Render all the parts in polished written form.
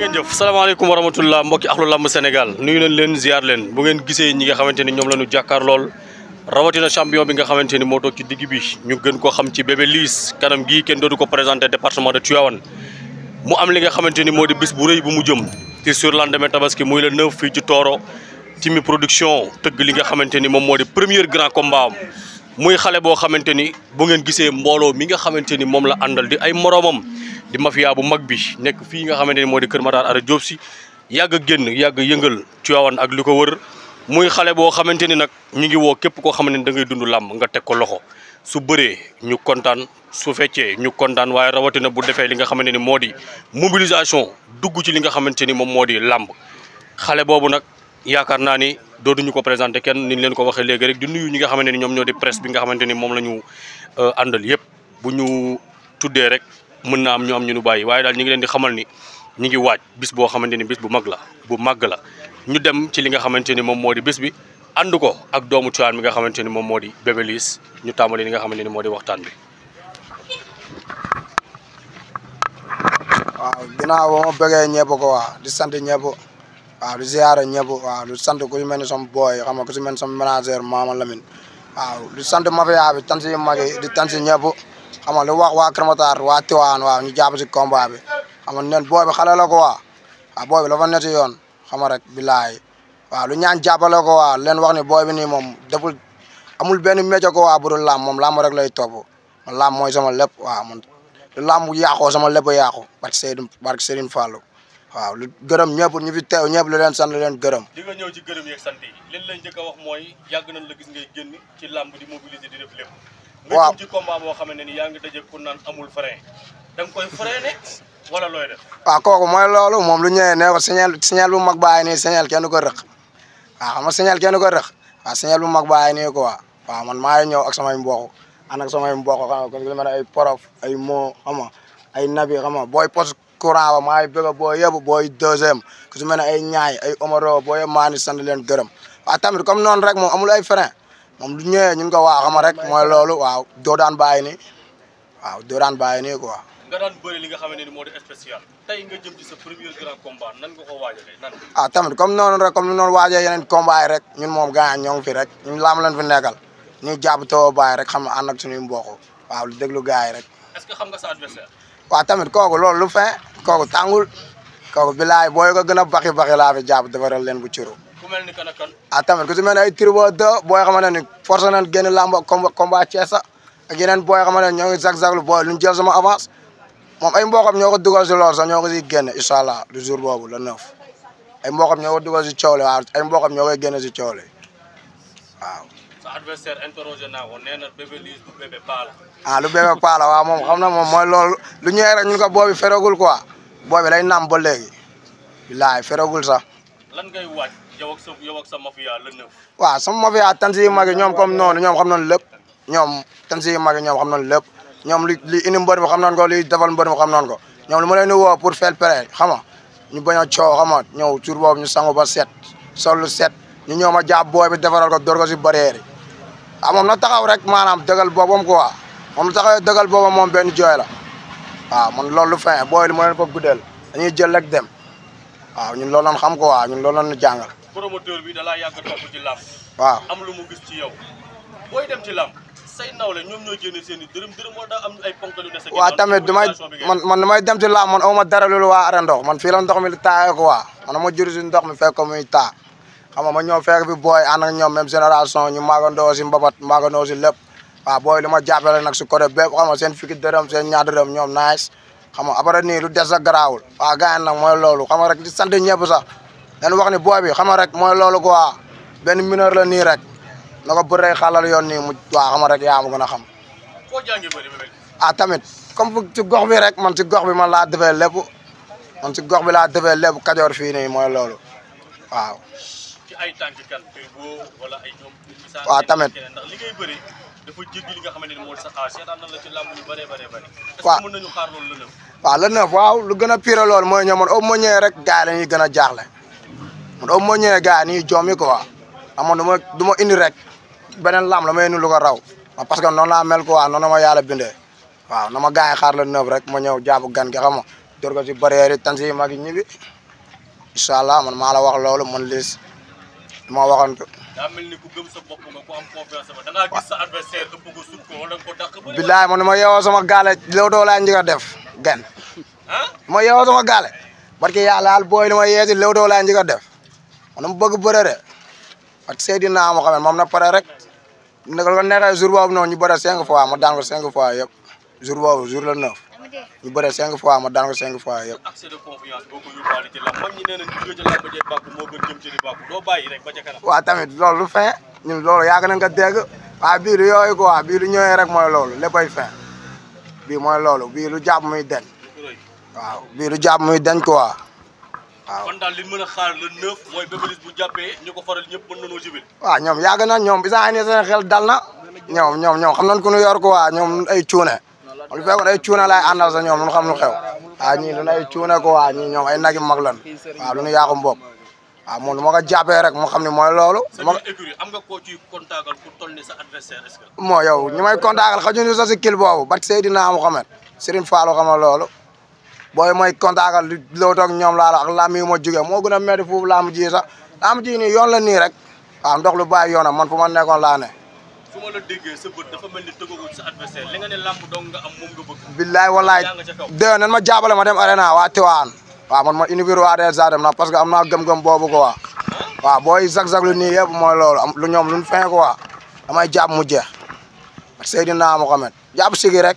ngeen jëf salaamaaleykum wa rahmatullah mbokki axlu lamb Sénégal nuyu nañ leen ziar leen bu ngeen gisee ñi nga xamante ni ñoom la ñu jàkkaar lool rawatina champion bi nga xamante ni moo toog ci digg bi ñu gën ko xam ci Bébé Liss kanam gii kenn dootu ko présenté département de Tivaouane mu am li nga xamante ni moo di bis bu rëy bu mu jëm ci surlendemain tabaski muy le 9 fii ci Toro Timi production tëgg li nga xamante ni moom moo di premier grand combat am muy xale boo xamante ni bu ngeen gisee mbooloo mi nga xamante ni moom la àndal di ay moroomam di mafia bu mag bi nekk fii nga xamante ni moo di Kër Matar Ara Diop si yàgg a génn yàgg yëngal Tivaouane ak li ko wër muy xale boo xamante ni nag ñu ngi woo képp koo xamante ni da ngay dund làmb nga teg ko loxo su bëree ñu kontaan su feccee ñu kontaan waaye rawatina bu defee li nga xamante ni moo di mobilisation dugg ci li nga xamante ni moom moo di làmb xale boobu nag yaakaar naa ni dootuñu ko présenté kenn ni ñu leen ko waxee léegi rek di nuyu ñi nga xamante ni ñoom ñoo di presse bi nga xamante ni moom la ñu àndal yëpp bu ñu tuddee rek mën naa am ñu am ñu nu bàyyi waaye daal ñu ngi leen di xamal ni ñu ngi waaj bis boo xamante ni bis bu mag la bu màgg la ñu dem ci li nga xamante ni moom moo di bis bi ànd ko ak doomu Tivaouane mi nga xamante ni moom moo di Bébé Liss ñu tàmbali li nga xamante ni moo di waxtaan bi. waaw ginnaaw ba ma bëggee ñëpp ko waa di sant ñëpp waaw di ziare ñëpp waaw di sant ku ci mel ni sama booy xam nga ku ci mel ni sama manager Mama Lamine waaw di sant mafia bi tan si mag yi di tan si ñëpp xam nga lu wax waa Kër Matar waa Tivaouane waaw ñu jàpp si combat bi xam nga nen booy bi xale la ko waa waaw booy bi dafa nekk si yoon xam nga rek bilaay waaw lu ñaan jàppale ko waa leen wax ni booy bi nii moom deful amul benn métier ko waa bu dul làmb moom làmb rek lay topp man làmb mooy sama lépp waaw man lu làmb yàqoo sama lépp a yàqu barke Serigne Fallou waaw lu gërëm ñëpp ñu fi teew ñëpp lu leen sant leen gërëm. di nga ñëw ci gërëm yeeg sant yi leen lañ njëkk a wax mooy yàgg nañ la gis ngay génn ci làmb di mobiliser di def lépp. waaw nga ci combat boo xamante ni yaa ngi daje ku naan amul frein da nga koy freiné wala looy def. waaw kooku mooy loolu moom lu ñëwee nee ko signal bu mag bàyyi nii signal kenn du ko rëq waaw xam nga signal kenn du ko rëq waaw signal bu mag bàyyi nii quoi waaw man maa ngi ñëw ak samay mbokk ànd ak samay mbokk xam nga comme ay porof ay moo xam nga ay nabi xam nga booy poste courant ba maa ngi bëgg booy yëpp booy deuxième ku si mel ne ay ñaay ay omaro booy yëpp maa ngi sant leen gërëm waaw tamit comme noonu rek moom amul ay frein moom lu ñëwee ñun ko waa xam nga rek mooy loolu waaw doo daan bàyyi nii waaw doo daan bàyyi nii quoi. nga daan bëri li nga xamante ni moo di spécial tey nga jëm ci sa premier grand combat nan nga ko waajalee nan. ah tamit comme noonu rek comme ni noonu waajee yeneen combat yi rek ñun moom gars ñoo ngi fi rek ñun laam leen fi nekkal ñu jàpp taw bàyyi rek xam nga ànd ak suñuy mbokk waaw lu déglu gars yi rek. est-ce que xam nga sa adversaire. waaw tamit kooku loolu lu fin kooku tàngul kooku bilaay booy ko gën a baxi laa fi jàpp defaral leen bu curu. ku mel ni kan ak kan. ah tamit ku si mel ne ay Turbo 2 booy xamante ne forcé nañ génn làmb combat Thiès ak yeneen booy xamante ne ñoo ngi zag-zaglu booy lu ñu jël sama avance moom ay mbokam ñoo ko dugal si loolu sax ñoo ko siy génne incha allah du jour boobu le 9 ay mbokam ñoo ko dugal si coow li waaw ay mbokam ñoo koy génne si coow li waaw. sa adversaire interrogé naa ko nee na Bébé Liss du Bébé Paala. ah lu Bébé Paala waaw moom xam na moom mooy loolu lu ñëwee rek ñun ko boobi feragul quoi boobi lay nam ba léegi bilaay feragul sax. lan ngay waaj yow ak sa mafia le 9. waaw sama mafia tan si mag yi ñoom comme noonu ñoom xam nañ lépp ñoom tan si mag yi ñoom xam nañ lépp ñoom li indi mbër mi xam nañ ko li defal mbër mi xam nañ ko ñoom lu ma leen di woo pour faire prêt xam nga ñu bañ a coow xam nga ñëw jour boobu ñu sangu ba set sol lu set ñu ñëw ma jàpp booy bi defaral ko door ko si barrière yi ah moom na taxaw rek maanaam dëggal boppam quoi moom lu taxawee dëggal boppam moom benn jooy la waaw man loolu lu fin booy li ma leen ko guddeel dañuy jël rek dem waaw ñun loolu lañ xam ko waaw ñun loolu lañ jàngal. promoteur bi da laa yàgg topp ci làmb. waaw am lu mu gis ci yow booy dem ci làmb say nawle ñoom ñoo génne seen i dërëm moo daa am ay ponk lu ne sa. waaw tamit man damay dem ci làmb man aw ma dara loolu waa ara ndox man fii la ndox mi taayee ko waa man ma jur si ndox mi fekk ko muy taa xam nga ma ñëw fekk fi booy ànd ak ñoom même génération ñu magandoo si mbabat magandoo si lépp waaw booy li ma jàppale nag si côté bépp xam nga seen fukki dërëm seen ñaar dërëm ñoom nice xam nga après nii lu des a garaawul waaw gars yi nag mooy loolu xam nga rek di sant ñëpp sax dañ wax ni booy bi xam nga rek mooy loolu quoi benn mineur la nii rek na ko bëree xalal yoon nii mu waaw xam nga rek yaa ma gën a xam. foo jàngee bëri Bébé. ah tamit comme ci gox bi rek man ci gox bi man laa defee lépp man ci gox bi laa defee lépp Kajoor fii nii mooy loolu waaw. ci ay tànk kan wala ay ñoom. waaw tamit ndax li ngay bëri dafa jéggi li nga xamante ni moo di sa xaar seetaan na la ci làmb yu bëree bëri. waaw est-ce que mën nañu xaar loolu la nëf. waaw le 9 waaw lu gën a pire loolu mooy ñoom man au moins ñëwee rek gars yi la ñuy gën a jaaxle man au moins ñëwee gars yi nii joomi quoi amoon du ma indi rek beneen lam la may indi lu ko raw parce que noonu laa mel quoi noonu ma yàlla bindee waaw na ma gars yi xaar le 9 rek ma ñëw jàpp gan gi xam nga door ko si barrière yi tan si mag yi ñibbi incha allah man maa la wax loolu man Liss ma waxoon ko. daa mel ni ku gëm sa bopp nga ku am confiance ba da ngaa gis sa adversaire ëpp ko sut ko wala nga ko dàq ba. billaay man ma yeewoo sama gaale Leewtoo laa njëkk a def gan. ma yeewoo sama gaale. barke yàlla al booy li ma yeesi Leewtoo laa njëkk a def man ma bëgg bëre de ak Seydina moo xam ne moom na pare rek ne ko neexee jour boobu noonu ñu bëre 5 fois ma daan ko 5 fois yëpp jour boobu jour le 9 ñu bëre 5 fois ma daan ko 5 fois yëpp. accès de confiance boo ko yóbbaale ci lamb mag ñi nee nañ ñu gëj a lamb jee bàkku moo gën jëm ci di bàkku doo bàyyi rek ba ca kanam. waaw tamit loolu lu fin ñun loolu yàgg nañ ko dégg waaw bii lu yooyu quoi bii lu ñëwee rek mooy loolu léppay fin bii mooy loolu bii lu jàpp muy deñ waaw bii lu jàpp muy deñ quoi waaw. kon daal li mën a xaar le 9 mooy Bébé Liss bu jàppee ñu ko faral ñëpp mën nañoo jibil. waaw ñoom yàgg na ñoom bi saa seen xel dal na ñoom xam nañ ku ñu yor quoi ñoom ay cuune lu fekkoon ay cuune lay àndal sa ñoom lu xam lu xew waaw ñii lu ay cuune quoi ñii ñoom ay nagi mag lan waaw lu ñu yàqu mbokk waaw moom lu ma ko jàppee rek mu xam ne mooy loolu. sama écurie am nga koo ciy kontaagal pour toll ni sa adversaire est-ce que. moo yow ñu may kontaagal xajuñu sa si kil boobu bat Seydina Mohamed Serigne Fallou xam nga loolu booy mooy kontaagal di Leewtoo ak ñoom laa la ak lam yi ma jógee moo gën a métti foofu lam ji sax lam ji nii yoon la nii rek waaw ndox lu bàyyi yoonam man fu ma nekkoon laa ne. su ma la déggee sa bët dafa mel ni tëggagul sa adversaire li nga ne làmb dong nga am moom nga bëgg. billaay wallaay déwén nan ma jàppale ma dem arena waa Tiwaan waaw man ma univers waa des dem na parce que am naa gëm-gëm boobu quoi waaw booy zag-zag lu nii yëpp mooy loolu am lu ñoom luñ fin quoi damay jàpp mu jeex Seydina Mohamed jàpp sigi rek.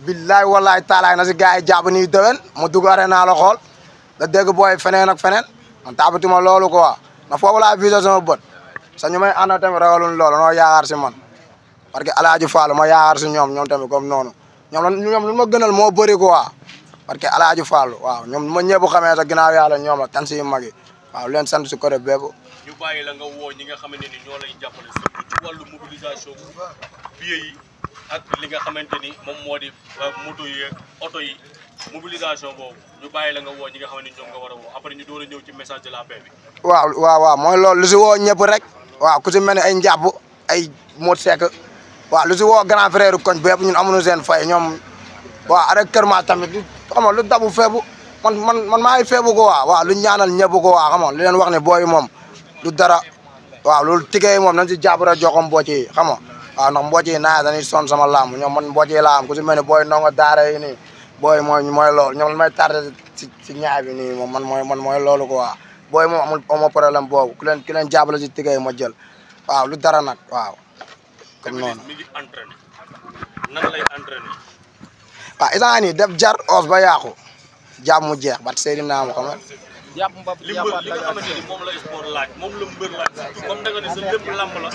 billaay wallaay taalaay na si gars yi jàpp nii déwén mu dugg arena la xool da dégg booy feneen ak feneen man taabatuma loolu quoi na foofu laa visé sama bët sa ñu may ànd tamit ragalun loolu noo yaakaar si man parce que Alaaji Fall ma yaakaar si ñoom tamit comme noonu ñoom lu ma gënal moo bëri quoi parce que Alaaji Fall waaw ñoom ma ñëpp xamee sa ginnaaw yàlla ñoom la tan si mag yi waaw leen sant si côté bépp ñu bàyyi la nga woo ñi nga xamante ni ñoo lay jàppale surtout ci wàllu mobilisation billet yi ak li nga xamante ni moom moo di moto yi ak oto yi mobilisation boobu ñu bàyyi la nga woo ñi nga xam ne ñoom nga war a woo après ñu door a ñëw ci message de la paix bi. waaw mooy loolu lu si woo ñëpp rek waaw ku si mel ne ay njàpp ay mot sek waaw lu si woo grand frère koñ bépp ñun amuñu seen fay ñoom waaw avec Kër Ma tamit xam nga lu dabu feebu man maa ngi feebu ko waaw lu ñaanal ñëpp ko waaw xam nga li leen wax ne booy moom du dara waaw loolu tigee moom nañ si jàpp rek jox ko mbocc yi xam nga waaw ndax mbocc yi naa dañuy sonn sama làmb ñoom man mbocc yi laa am ku si mel ne booy ndongo daara yi nii booy mooy loolu ñoom may tardé si ñaay bi nii moom man mooy loolu quoi booy moom amul problème boobu ki leen jàppale si tigee ma jël waaw lu dara nag waaw comme noonu. mi ngi entraîné nan lay entraîné. waaw isaan nii def jar os ba yàqu jàpp mu jeex bat Seydina Mohamed. li nga xamante ni moom la sport laaj moom la mbër laaj comme da nga ne sa lépp lamb la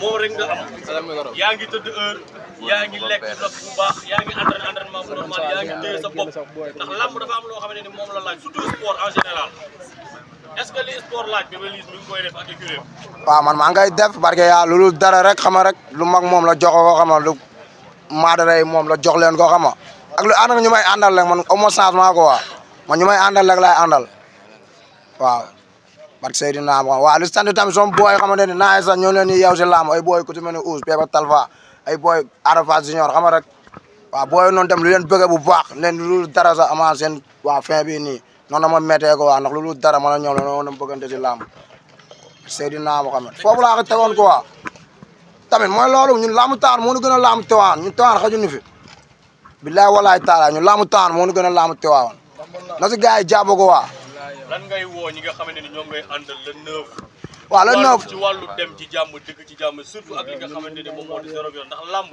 moom rek nga am yaa ngi tëdd heure yaa ngi lekk ndox bu baax yaa ngi entraînement bu normal yaa ngi téye sa bopp ndax lamb dafa am loo xamante ni moom la laaj surtout sport en général est-ce que li sport laaj Bébé Liss mi ngi koy def ak écurie waaw man maa ngay def parce que yaa lu dara rek xama rek lu mag moom la jox ko xama lu maadara yi moom la jox leen ko xama ak lu ànd ak ñu may àndal rek man au moins changement ko waa man ñu may àndal rek laay àndal waaw barke Seydina waaw lu sant tamit sama booy xamante ne naa sax ñoo leen di yeew si lamb ay booy ku ci mel ni Ous Pepa Talfa ay booy Arafa Junior xam rek waaw booy noonu tam lu leen bëgg bu baax leen lu dara sax amaa seen waa fin bi nii noonu la ma méttee ko waa ndax lu dara man a ñoom la noonu bëggante si lamb Seydina Mohamed foofu laa ko tegoon quoi tamit mooy loolu ñun laamu taan moo ñu gën a laamu Tiwaawan ñun Tiwaawan xajuñu fi billaay walaay taala ñun laamu taan moo ñu gën a laamu Tiwaawan na si gars yi jàpp ko waa lan ngay woo ñi nga xamante ni ñoom ngay àndal le 9. waaw le 9 ci wàllu dem ci jàmm dëkk ci jàmm surtout ak li nga xamante ni moom moo di zéro ndax lamb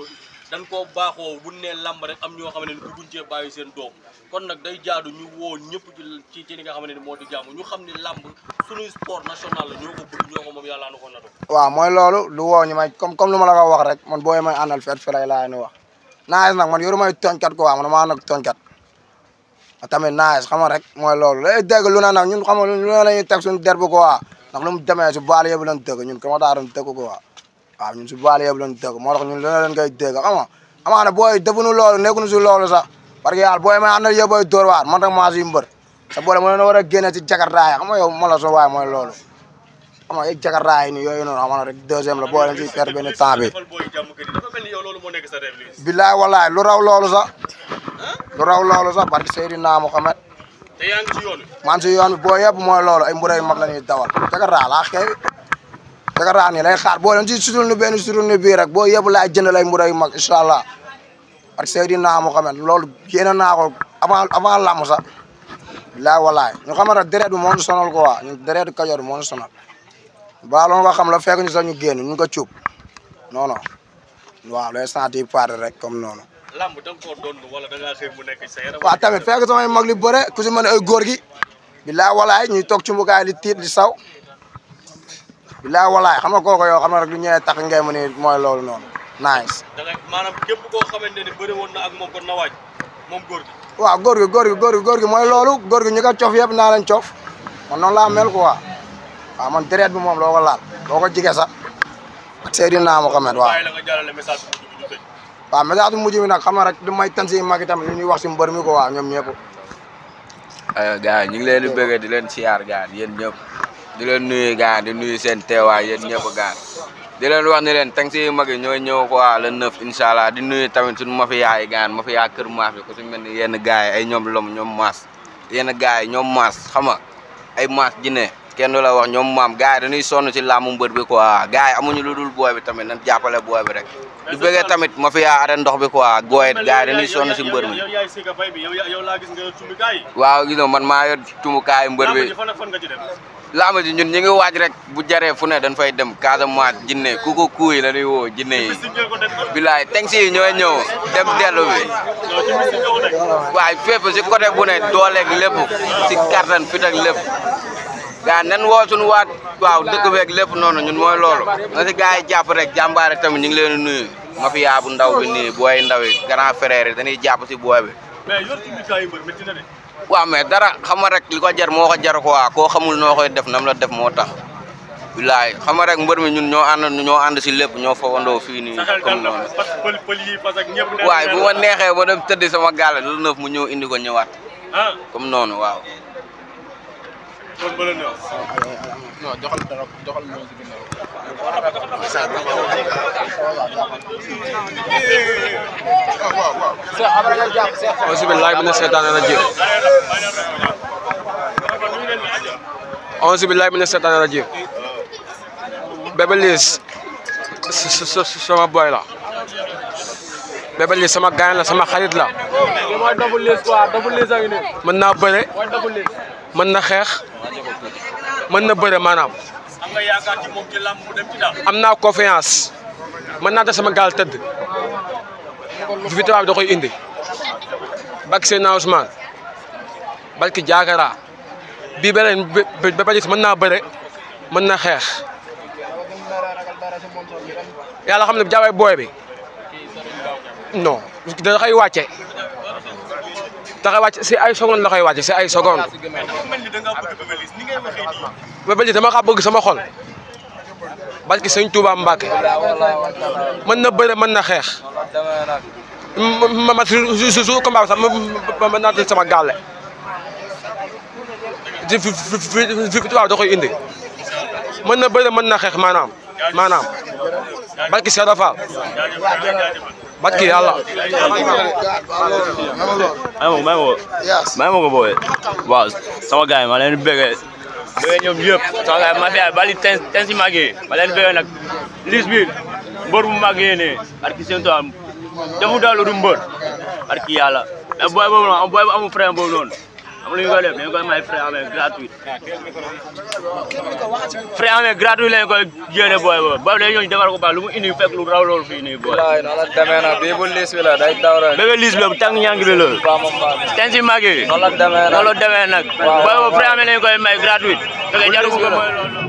dañ koo baaxoo bu nee lamb rek am ñoo xamante ni bëgguñ cee bàyyi seen doom kon nag day jaadu ñu woo ñëpp ci li nga xamante ni moo di jàmm ñu xam ni lamb suñuy sport national la ñoo ko bëgg ñoo ko moom yàlla na ko nato. waaw mooy loolu lu woo ñu may comme lu ma la ko wax rek man booy may àndal fet felay laa ni wax naes nag man yoru may tooñkat ko waa man maa nag tooñkat tamit naes xam nga rek mooy loolu lay dégg lu ne nag ñun xam nga lu ne la ñuy teg suñu der bu ko waa ndax lu mu demee si baal yëpp lañ dëgg ñun kama daaram dëgg ko waa waaw ñun si baal yëpp lañ dëgg moo tax ñun lu ne leen ngay dégg xam nga amaana booy defuñu loolu nekkuñu si loolu sax parce que yàlla booy may àndal yëpp booy dóor waar man rek maa si mbër sa boole mu leen war a génne si jakartaay xam nga yow ma la so waay mooy loolu xam nga ay jakartaay ni yooyu noonu xam nga rek deuxième la boo leen si perdre benn temps bi bilaay wallaay lu raw loolu sax lu raw loolu sax barke Seydina Muhammad. te yaa ngi ci yoon wi. man si yoon bi boo yëpp mooy loolu ay mbure yu mag la ñuy dawal Jakarta laa xew Jakarta nii lay xaar boo leen ci sutul ni benn sutul ni bii rek boo yëpp laay jëndal ay mbure yu mag incha allah barke Seydina Muhammad loolu yéene naa ko avant lamb sax bilaay walaay ñu xam rek deret bi moo ñu sonal ko waa ñun deret Kajoor bi moo ñu sonal ba loolu nga xam la fekk ñu sax ñu génn ñu ko cuub non non waaw les santi parti rek comme noonu. lamb da nga koo doon wala da ngaa xëy mu nekk sa yaram. waaw tamit fekk samay mag li bëre ku si mën ay góor gi bilaay walaay ñuy toog ci mbukaay li tiit li saw bilaay walaay xam nga kooku yow xam nga rek lu ñëwee tax ngay mu ni mooy loolu noonu nice. da ngay maanaam képp koo xamante ne bëri woon na ak moom kon na waaj moom góor gi. waaw góor gi mooy loolu góor gi ñi ko coof yëpp naa leen coof man noonu laa mel quoi waaw man deret bi moom loo ko laal loo ko jige sax ak Seydina Mohamed waaw. la nga jàllale message bu mujj bi. waaw message bu mujj bi nag xam nga rek du may tan si mag tamit li ñuy wax si mbër mi ko waa ñoom ñëpp. gars yi ñu ngi leen di bëgg di leen siyaar gars yéen ñëpp di leen nuyu gars di nuyu seen teewaay yéen ñëpp gars di leen wax ne leen tang si mag yi ñooy ñëw quoi le 9 incha allah di nuyu tamit suñu mafia yi gars mafia kër maaf yi ku si mel ni yenn gars yi ay ñoom lom ñoom maas yenn gars yi ñoom maas xam nga ay maas jinne kenn du la wax ñoom maam gars yi dañuy sonn ci laamu mbër bi quoi gars yi amuñu lu dul booy bi tamit nañ jàppale booy bi rek di bëggee tamit mafia arène ndox bi quoi gooy gars yi dañuy sonn si mbër mi waaw gis nga man maa yor cumukaay mbër bi laama ji ñun ñu ngi waaj rek bu jaree fu ne dañ fay dem Casamance jinne ku ko kuuy la ñuy woo jinne yi bilaay teng si ñooy ñëw dem dellu bi waaye fépp si côté bu ne dooleeg lépp si kattan fit ak lépp gaa nen woo suñu waat waaw dëkk beeg lépp noonu ñun mooy loolu na si gars yi jàpp rek jàmbaare tamit ñu ngi leen di nuyu mafia bu ndaw bi nii booy ndaw yi grand frère yi dañuy jàpp si booy bi waaw mais dara xam nga rek li ko jar moo ko jar quoi koo xamul noo koy def nam la def moo tax bilaay xam nga rek mbër mi ñun ñoo ànd si lépp ñoo fawandoo fii nii comme noonu waaye bu ma neexee ma dem tëddi sama gaale lu neuf mu ñëw indi ko ñëwaat comme noonu waaw non joxal mo ci ginnaaw auzu billahi mina shaytaani rajiim auzu billahi mina shaytaani rajiim Bébé Liss sama boy la Bébé Liss sama gaañ la sama xarit la mën naa bëre mën na xeex mën na bëre maanaam am naa confiance mën naa def sama gaal tëdd victoire bi da koy indi bak Seydina Ousmane barki Jaakara bii beneen Bébé Liss mën naa bëre mën na xeex yàlla xam ne jaawee booy bi non da koy wàcce si ay seconde la koy wàcce si ay seconde Bébé Liss dama xa bëgg sama xol barki Sëñ Tuuba Mbàkke mën na bëre mën na xeex ma su combat sax ma naata sama gàlle victoire da koy indi mën na bëre mën na xeex maanaam barki Seydou Fall barki yàlla. maa ngi ko booyee waaw sama gars yi ma leen di bëggee ñoom yëpp sama gars yi ma fi bali ten si màggee ma leen di bëggee nag Liss bi mbër bu màggee ne barki seen tool defu daal du mbër barki yàlla mais booy boobu noonu booy bu amul frein boobu noonu am lu ñu koy def dañu koy may frein amee gratuit frein amee gratuit lañu koy génne booy boobu day ñëw defar ko baax lu mu indi fekk lu raw loolu fii nii booy. waaw noonu la demee nag bii bu Liss bi la day daw rek. Bébé Liss bi la bu tàng ñàng bi la. ten si màggee. noonu la demee nag noonu la demee nag. booy boobu frein amee lañu koy may gratuit. fekk jaru ko mooy loolu.